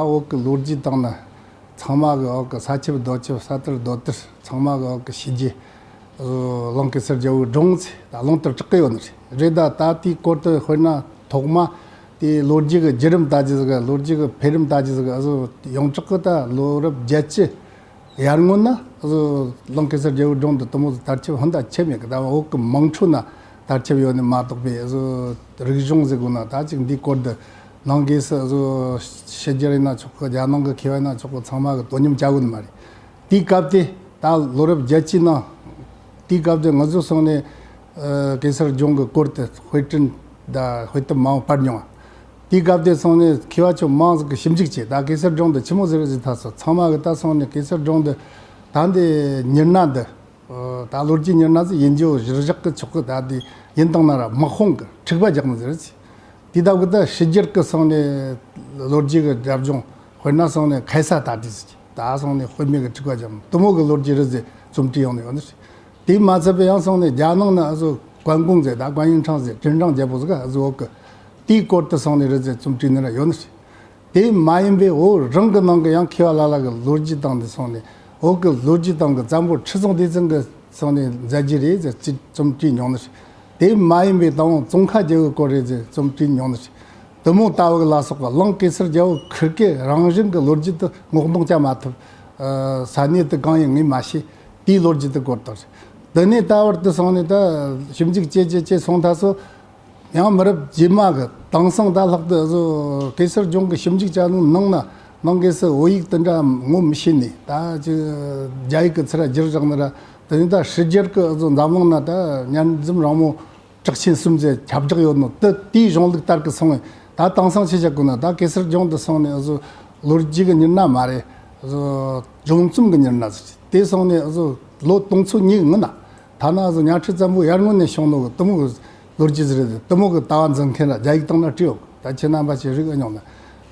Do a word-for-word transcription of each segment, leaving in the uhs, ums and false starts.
ད་བོད་ཀྱི་ལོ་རྒྱུས་སྟེང་ན་ཚང་མ་གི་བོད་ཀྱི་ས་ཁྱབ་རྡོ་ཁྱབ་ས་དར་རྡོ་དར་ཚང་མ་གི་བོད་ཀྱི་ཞི་རྒྱས་གླིང་གེ་སར་རྒྱལ་པོའི་སྒྲུང་ཚེ་ད་གླེང་དུ་གྲགས་ཀྱི་ཡོད་ནི་རེད། རེད་ད་ད་དེའི་སྐོར་དུ་དཔེར་ན་ཐོག་མ་དེ་ལོ་རྒྱུས་ཀྱི་བརྒྱུད་རིམ་ལྟ་རྒྱུ་ཟིག་གི་ལོ་རྒྱུས་ཀྱི་འཕེལ་རིམ་ལྟ་རྒྱུ་ཟིག་གི་ཨ་ཟོ་ཡོངས་གྲགས་ཀྱི་ད་ལོ་རབས་བརྒྱད་ཅུ། ཡར་སྔོན་ན་གླིང་གེ་སར་རྒྱལ་པོའི་སྒྲུང་འདི་དེ་མོ་དར་ཁྱབ་ཧོན་ད་ཁྱབ་མེད་གི། ད་བོད་ཀྱི་དམངས་ཁྲོད་ན་དར་ཁྱབ་ཡོད་ནི་མ་གཏོགས་པའི་གཟོ་རིག་གཞུང་ཟེར་དགོས་ན་ད་ཅིག་འདིའི་སྐོར་དུ་ནང་གེ་སར་གཟོ་ཕྱི་རྒྱལ་ཡིན་ན་ཆོག་གི། རྒྱ་ནང་གི་མཁས་པ་ཡིན་ན་ཆོག་གི། ཚང་མ་གི་དོ་མཉམ་བྱ་དགོས་ནི་མ་རེད། དེའི་སྐབས་དེ་ད་ལོ་རབས་བརྒྱད་ཅུའི་ནང་དེའི་སྐབས་དེ་ང་ཚོ་སོང་ནས་ཨ་གེ་སར་ལྗོངས་ཀྱི་སྐོར་དེ་དཔེ་སྐྲུན་དང་དཔེ་དེབ་མང་པོ་པར་མྱོང་བ། དེའི་སྐབས་དེ་སོང་ནས་མཁས་པ་ཆོ་མང་ཟིག་གིས་ཞིབ་འཇུག་བྱས། ད་གེ་སར་ལྗོངས་འདི་ཆི་མོ་ཟིག་རེད་ཟེར་ཐག་སོ་ཚང་མ་གིས་ད་སོང་ནས་གེ་སར་ལྗོངས་འདི་ད་འདི་མྱུར་ན་འདི་ད་ལོ་རྒྱུས་མྱུར་ན་ཟིག་ཡིན་རྒྱུ་གཞིར་བཞག་གི་ཆོག་གི། ད་འདི་ཡིན་བཏང་ན་ར་དམག་དཔུང་གི་འཁྲུག་པ་རྒྱག་ནི་ཟིག་རེད། དེ་ལྟ་བུ་ད་ཕྱི་རྒྱལ་གི་སོང་ནས་ལོ་རྒྱུས་གི་རྒྱབ་ལྗོངས་དཔེར་ན་སོང་ནས་ཁ་སང་ད་དུས་ཟིག་ད་སོང་ནས་དཔེ་མེད་གི་འཁྲུག་པ་རྒྱག་ནི་དེ་མོ་གི་ལོ་རྒྱུས་རེད་ཟེར་རྩོམ་བྲིས་ཡོང་ནི་ཡོད་ནི་རེད། དེ་མ་ཚད་པའི་ཡང་སོང་ནས་རྒྱ་ནང་ན་ཨ་ཟོ་ཀོན་ཀུང་ཟེར་ད་ཀོན་ཡིན་ཁྲང་ཟེར་ཀྲིན་ཀྲང་རྒྱལ་པོ་ཟིག་ག་ཨ་ཟོ་བོད་གི་དེའི་སྐོར་དུ་སོང་ནས་རེད་ཟེར་རྩོམ་བྲིས་ནི་ར་ཡོད་ནི་རེད། དེ་མ་ཡིན་པའི་བོད་རང་གི་ནང་གི་ཡང་མཁས་པ་ལ་ལ་གི་ལོ་རྒྱུས་སྟེང་དུ་སོང་ནས་བོད་གི་ལོ་རྒྱུས་སྟེང་གི་བཙན་པོ་ཁྲི་སྲོང་ལྡེ་བཙན་གི་སོང་ནས་མཛད་རྒྱུ་རེད་ཟེར་ཅིག་རྩོམ་བྲིས་མྱོང་ནི་རེད། དེ་མ་ཡིན་པའི་ད་བོད་ཙོང་ཁ་རྒྱལ་པོའི་སྐོར་རེད་ཟེར་རྩོམ་བྲིས་མྱོང་ནི་རེད། དེ་མོ་ལྟ་བུ་ལ་སོགས་པ་གླིང་གེ་སར་རྒྱལ་པོ་ཁིར་ཀའི་རང་བཞིན་གྱི་ལོ་རྒྱུས་དེ་ངོ་གདོང་བཅའ་མ་ཐུབ། ས་གནས་དེ་གང་ཡིན་ངས་མ་ཤེས། དེའི་ལོ་རྒྱུས་དེ་སྐོར་དང་། དེ་ནས་ད་བར་དུ་སོང་ནས་ད་ཞིབ་འཇུག་བྱེད་བྱེད་བྱེད་སོང་ད་སོ། ཡང་མི་རབས་རྗེས་མ་གི་དེང་སང་ད་ལྷག་ཏུ་བཟོ་གེ་སར་ལྗོངས་ཀྱི་ཞིབ་འཇུག་བྱ་ནོ་ནང་ན་ནང་གེ་སར་བོད་ཡིག་དེ་འདྲ་ངོ་མི་ཤེས་ནས་ད་ཅི་རྒྱ་ཡིག་གི་ཚུར་བསྒྱུར་བཞག་ནི་ར། དེ་ནས་ད་ཕྱི་རྒྱལ་གི་བཟོ་འཛམ་གླིང་ན་ད་གཉའ་འཛོམས་རིང་མོ་གྲགས་ཆེན་གསུམ་ཟེར་ཁྱབ་བསྒྲགས་ཡོད་ནོ་དེ་དེའི་གཞུང་ལུགས་ལྟར་གི་སོང་བས་ད་དེང་སང་ཆི་བྱ་དགོས་ན་ད་གེ་སར་ལྗོངས་དུ་སོང་ནས་བཟོ་ལོ་རྒྱུས་གི་མྱུར་ན་མ་རེད། བཟོ་སྒྲུང་རྩོམ་གི་མྱུར་ན་ཟེར་དེ་སོང་ནས་བཟོ་ལོ་སྟོང་ཚོ་གཉིས་སྔོན་ན། ཐ་ན་བཟོ་གཉའ་ཁྲི་བཙན་པོ་ཡར་སྔོན་ནས་བྱུང་ནོ་གི་དེ་མོ་གི་ལོ་རྒྱུས་ཟེར་རེད། དེ་མོ་གི་ལྟ་བ་འཛིན་མཁན་ར་རྒྱ་ཡིག་སྟེང་ན་བྲིས་ཡོད། ད་ཁྱེད་རྣམ་པ་ཆེ་རིག་ཨེ་མྱོང་ན།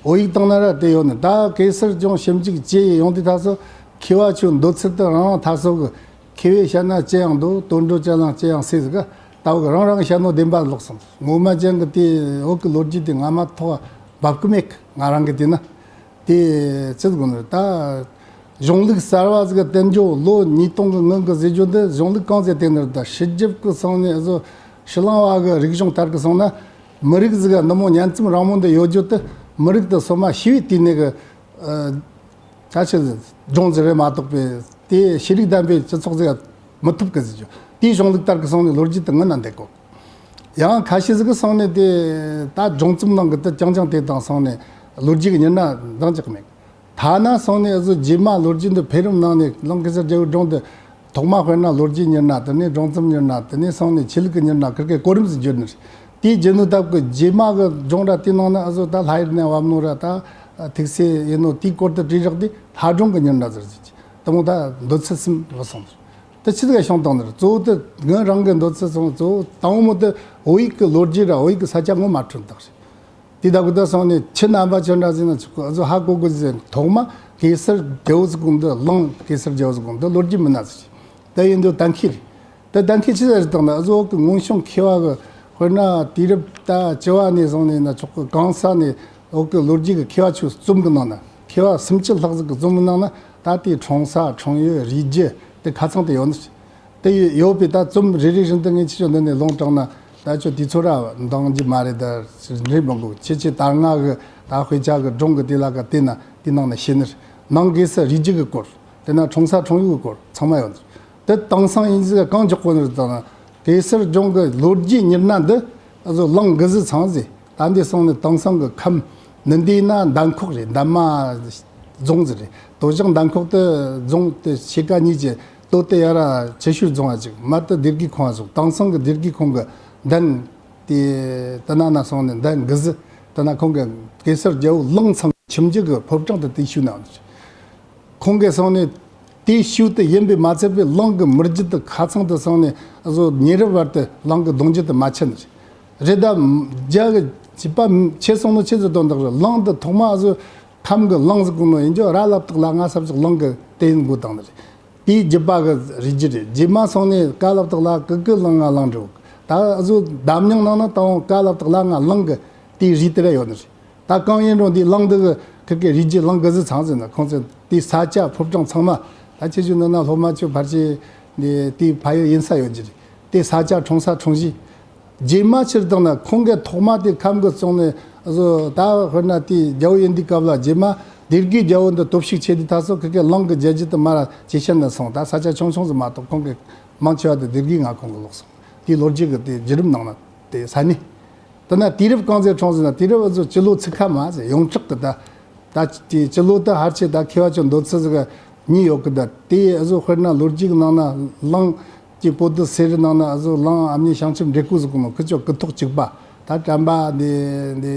བོད་ཡིག་སྟེང་ན་ར་དེ་ཡོད་ནི། ད་གེ་སར་ལྗོངས་ཞིབ་འཇུག་བྱས་ཡོང་དུས་ད་སོ་མཁས་པ་ཆོ་འདོད་ཚུལ་དེ་རང་རང་ཐ་སོ་གི་མཁས་པས་བཤད་ན་ཅི་ཡང་འདོད། དོན་འགྲོ་ཅ་ལང་ཅི་ཡང་སྲིད་ཟིག་ག་ད་བོད་གི་རང་རང་གི་བཤད་ནོ་བདེན་པ་ལོག་སོང་། ངོ་མ་ཅན་གི་དེ་བོད་གི་ལོ་རྒྱུས་དེ་ང་མ་ཐོག་འབབ་གི་མེད་གི། ང་རང་གི་དེ་ན། དེ་ཅི་ཟིག་ནི་ད་གཞུང་ལུགས་གསར་བ་ཟིག་གི་བསྟན་འགྱོ་ལོ་ཉིས་སྟོང་གི་སྔོན་གི་ཟེར་རྒྱུ་འདི་གཞུང་ལུགས་གང་ཟེར་བསྟན་ནི་ད་ཕྱི་རྒྱལ་གི་སོང་ནས་བཟོ་ཕྱི་གླིང་བ་གི་རིག་གཞུང་ལྟར་གི་སོང་ན་མི་རིགས་ཟིག་ག་ནུ་མོ་གཉའ་ཚིམ་རང་མོ་འདི་ཡོད་རྒྱུ་དེ་མི་རིགས་དེ་སོ་མ་ཤི་བའི་དུས་ནས་གི་ཆ་ཆི་ཟིག་སྦྱོང་ཟིག་རེད་མ་གཏོགས་པའི་དེ་ཤེས་རིག་ལྡན་པའི་སྤྱི་ཚོགས་ཟིག་ག་མི་ཐུབ་གི་ཟེར་རྒྱུ་དེའི་གཞུང་ལུགས་ལྟར་གི་སོང་ནས་ལོ་རྒྱུས་དེ་སྔོན་ན་འདེད་གོ། ཡང་ཁ་ཤས་ཟིག་གིས་སོང་ནས་དེ་ད་སྦྱོང་རྩོམ་ནང་གི་དེ་རྐྱང་རྐྱང་དེ་དང་སོང་ནས་ལོ་རྒྱུས་ཀྱི་མྱུར་ན་འདང་རྒྱག་གི་མེད། ཐ་ན་སོང་ནས་ཨ་ཟོ་རྗེས་མ་ལོ་རྒྱུས་འདི་འཕེལ་རིམ་ནང་ནས་གླིང་གེ་སར་རྒྱལ་པོའི་སྒྲུང་འདི་ཐོག་མ་དཔེར་ན་ལོ་རྒྱུས་མྱུར་ན་དེ་ནས་སྦྱོང་རྩོམ་མྱུར་ན་དེ་ནས་སོང་ནས་ཆོས་ལུགས་ཀྱི་མྱུར་ན་ཁིར་ཀའི་གོ་རིམ་ཟིག་བརྗོད་ནི་རེད། དེའི་རྗེས་ནོ་སྟབས་ཀྱི་རྗེས་མ་གི་སྦྱོང་ར་དེའི་ནང་ན་ཨ་ཟོ་ད་ལྷ་ཡུལ་ནས་བབས་ནོ་ར་ད་ཐུགས་སྲས་ཡིན་ནོ་དེའི་སྐོར་དུ་བྲིས་བཞག་དེ་ལྷ་སྒྲུང་གི་མྱུར་ན་ཟེར་ཟིག་དེ་མོ་ད་འདོད་ཚུལ་གསུམ་བུད་སོང་ནི་རེད། དེ་ཆི་ཟིག་ག་བྱུང་བཏང་ནི་རེད། གཙོ་བོ་དེ་ངའི་རང་གི་འདོད་ཚུལ་སོང་གཙོ་བོ་དང་པོ་དེ་བོད་ཡིག་གི་ལོ་རྒྱུས་ར་བོད་ཡིག་གི་ས་ཆ་ངོ་མ་འཕྲོད་བཏང་རེད། དེ་ལྟ་བུ་དེ་སོང་ནས་ཁྱེད་རྣམ་པ་ཁྱོད་འདྲ་ཟིག་ན་ཆོག་གི། ཨ་ཟོ་ཧ་གོ་གི་ཟེར། ཐོག་མ་གེ་སར་རྒྱལ་པོ་ཟིག་གོང་དུ་གླིང་གེ་སར་རྒྱལ་པོ་ཟིག་གོང་དུ་ལོ་རྒྱུས་མི་སྣ་ཟིག་རེད། དེ་ཡིན་དུས་གཏན་འཁེལ་རེད། དེ་གཏན་འཁེལ་ཆི་ཟིག་རེད་བཏང་ན་ཨ་ཟོ་བོད་ཀྱི་སྔོན་བྱུང་མཁས་པ་གི་དཔེར་ན་དུས་རབས་ད་བཅུ་བ་ནས་བཟུང་ནས་ན་ཆོག་གི། གང་ས་ནས་བོད་ཀྱི་ལོ་རྒྱུས་ཀྱི་མཁས་པ་ཆོས་རྩོམ་གི་ནང་ན་མཁས་པ་སུམ་ཅུ་ལྷག་ཟིག་གི་རྩོམ་གི་ནང་ན་ད་ལྟའི་འཁྲུངས་ས་འཁྲུངས་ཡུལ་རིགས་རྒྱུད་དེ་ཁ་ཚང་དུ་ཡོད་ནི་རེད། དེ་ཡོད་པའི་ད་རྩོམ་རེ་རེ་བཞིན་དུ་ངས་ཁྱེད་ཚོ་འདི་ནས་ལུང་དྲངས་ན་ད་ཁྱོད་དུས་ཚོད་ར་འདང་རྒྱུ་མ་རེད། ད་འགྲིག་མི་འགུག་ཁྱེད་ཀྱིས་ད་སྔ་གི་ད་དཔེ་ཆ་གི་སྒྲུང་གི་དེ་ལ་ག་བལྟས་ན་དེ་ནང་ན་ཤེས་ནི་རེད། ནང་གེ་སར་རིགས་རྒྱུད་གི་སྐོར་དེ་ན་འཁྲུངས་ས་འཁྲུངས་ཡུལ་གི་སྐོར་ཚང་མ་ཡོད་ནི་རེད། དེ་དེང་སང་ཡིན་ཟིག་གང་འཇོག་གོ་ནི་རེད་ད་ན་གེ་སར་ལྗོངས་གི་ལོ་རྒྱུས་མྱུར་ན་འདི་ཨ་ཟོ་གླིང་གི་ཟི་ཚང་ཟིག་ད་འདི་སོང་ནས་དེང་སང་གི་ཁམས་ནི་འདི་ན་འདན་ཁོག་རེད། འདན་མ་རྫོང་ཟིག་རེད། དོ་ཞག་འདན་ཁོག་དེ་རྫོང་དེ་ཕྱེད་ཀ་གཉིས་ཀྱི་སྟོད་དེ་ཡ་ར་ཆུ་ཤུར་རྫོང་ཨ་ཅིག་མར་དེ་སྡེ་དགེ་ཁོངས་ཨ་ཟུག་དེང་སང་གི་སྡེ་དགེ་ཁོངས་གི་འདན་དེ་དེ་ན་ན་སོང་ནས་འདན་གི་ཟི་དེ་ན་ཁོང་གི་གེ་སར་རྒྱལ་པོ་གླིང་ཚང་ཁྱིམ་རྒྱུད་གི་ཕོ་བྲང་དེ་དེ་ཤུལ་ན་ཡོད་ནི་རེད། ཁོང་གིས་སོང་ནས་དེའི་ཤུལ་དུ་ཡིན་པས་མ་ཚད་པའི་གླིང་གི་མི་རྒྱུད་དུ་ཁ་ཚང་དུ་སོང་ནས་བཟོ་ཉེ་རབས་བར་དུ་གླིང་གི་གདུང་རྒྱུད་དུ་མ་ཆད་ནི་རེད། རེད་ད་རྒྱ་གི་བྱིས་པ་ཆེ་སོང་ནོ་ཆེ་ཟིག་དོན་དག་རེད། གླིང་དུ་ཐོག་མ་བཟོ་ཁམས་གི་གླིང་ཟིག་གོ་ནོ་ཡིན་རྒྱུ་ར་ལབ་དག་ལ་ང་ས་ཕྱོགས་གླིང་གི་དེ་ཡིན་དགོས་དང་ནི་རེད། དེའི་རྒྱུད་པ་གི་རིགས་རྒྱུད་རེད། རྗེས་མ་སོང་ནས་ཀ་ལབ་དག་ལ་ཀི་ཀི་གླིང་ང་གླིང་འགྲོ་ད་བཟོ་གདམས་ཉང་ནང་ན་དང་ཀ་ལབ་དག་ལ་ང་གླིང་གི་དེའི་རིགས་དེ་ར་ཡོད་ནི་རེད། ད་གང་ཡིན་རུང་འདི་གླིང་འདི་གི་ ཁིར་ཀའི་རིགས་རྒྱུད་གླིང་ག་ཟིག་ཚང་ཟེར་ན། ཁོང་ཚོ་དེའི་ས་ཆ་ཕོ་བྲང་ཚང་མ། ད་ཁྱེད་ཚོ་ནང་ན་སློབ་མ་ཚོ་ཕལ་ཆེར་དེ་དེའི་ཕ་ཡུལ་ཡིན་ས་ཡོད་ཀྱི་རེད། དེ་ས་ཆ་འཁྲུངས་ས་འཁྲུངས་གཞི། རྗེས་མ་ཕྱིར་བཏང་ན་ཁོང་གིས་ཐོག་མ་དེ་ཁམས་གི་བཙོང་ནས་བཟོ། ད་དཔེར་ན་དེ་རྒྱལ་པོ་ཡིན་དུས་སྐབས་ལ། རྗེས་མ་སྡེ་དགེ་རྒྱལ་པོ་འདི་སྟོབས་ཤུགས་ཆེ་དུས་ད་སོ་ཁི་ཀའི་གླིང་གི་རྒྱལ་རྒྱུད་དུ་མར་ཇེ་ཞན་ན་སོང་། ད་ས་ཆ་ཆུང་ཆུང་ཟིག་མ་གཏོགས། ཁོང་གི་མང་ཆེ་བ་དེ་སྡེ་དགེ་མངའ་ཁོངས་གི་ལོག་སོང་། དེའི་ལོ་རྒྱུས་གི་དེ་བརྒྱུད་རིམ་ནང་ན་དེ་ས་གནས། དེ་ན་དུས་རབས་གང་ཚེ་འཁྲུངས་ཟེར་ན། དུས་རབས་བཟོ་སྤྱི་ལོ་ཚིག་ཁ་མ་ཟེར། ཡོངས་གྲགས་གི་ད། ད་དེ་སྤྱི་ལོ་དེ་ཧར་ཆེ་ད་མཁས་པ་ཚོ་འདོད་ཚུལ་ཟིག་གཉིས་ཡོད་གི། ད་དེ་བཟོ་དཔེར་ན་ལོ་རྒྱུས་གི་ནང་ན་གླིང་གི་པོ་ཏི་སེ་རི་ནང་ན་བཟོ་གླིང་ཨ་མྱེས་བྱང་ཆུབ་འདྲེ་སྐོར་ཟེར་གོ་ནོ། ཁི་ཆོ་སྐུ་ཐོག་གཅིག་པ། ད་དྲན་པ་འདི་འདི་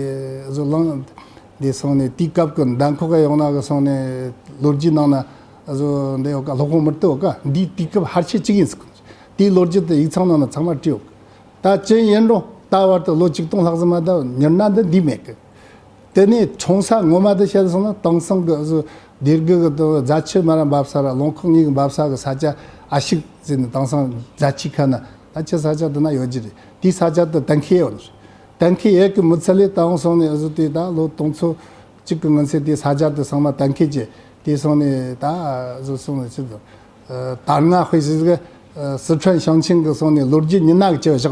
བཟོ་གླིང་འདི་སོང་ནས། དེའི་སྐབས་གི་འདན་ཁོག་ག་ཡོང་ན་གི་སོང་ནས། ལོ་རྒྱུས་ནང་ན་བཟོ་འདི་ཡོད་ཀ། སློབ་དཔོན་མུ་ཏིག་ཡོད་ཀ། འདི་དུས་སྐབས་ཧར་ཆེ་གཅིག་ཡིན་ཟེར་གི། དེའི་ལོ་རྒྱུས་དེ་ཡིག་ཚང་ནང་ན་ཚང་མ་བྲིས་ཡོད་གི། ད་ཅི་ཡིན་རུང་ད་བར་དུ་ལོ་ཆིག་སྟོང་ལྷག་ཙམ་མ་གཏོགས་མྱུར་ན་འདི་འདི་མེད་གི། དེ་ནས་འཁྲུངས་ས་ངོ་མ་དེ་བཤད་སོང་ན། དེང་སང་གི་བཟོ་སྡེ་དགེ་གི་དེ་རྫ་ཆུ་མར་ར་འབབ་ས་ར། ལུང་ཁོག་གཉིས་གི་འབབ་ས་གི་ས་ཆ་ཨ་ཤུག་ཟེར་ནས། དེང་སང་རྫ་ཆུ་ཁ་ན་ད་ཆུ་ས་ཆ་དེ་ན་ཡོད་ཀྱི་རེད། དེའི་ས་ཆ་དེ་གཏན་འཁེལ་ཡོད་ནི་རེད། གཏན་འཁེལ་ཡོད་གི་མི་ཚད་ལས། དེང་སང་ནས་བཟོ་དེ་ད་ལོ་སྟོང་ཚོ་གཅིག་གི་སྔོན་ཚེ་དེའི་ས་ཆ་དེ་ཚང་མ་གཏན་འཁེལ་བྱས། དེ་སོང་ནས་ད་བཟོ་སོང་ནས་ཆི་དང་། ཨ། དར་ང་དཔེ་ཟེར་གི། ཨ། སི་ཁྲོན་ཞིང་ཆེན་གི་སོང་ནས་ལོ་རྒྱུས་མྱི་སྣ་གི་ཆེ་བ་བཞག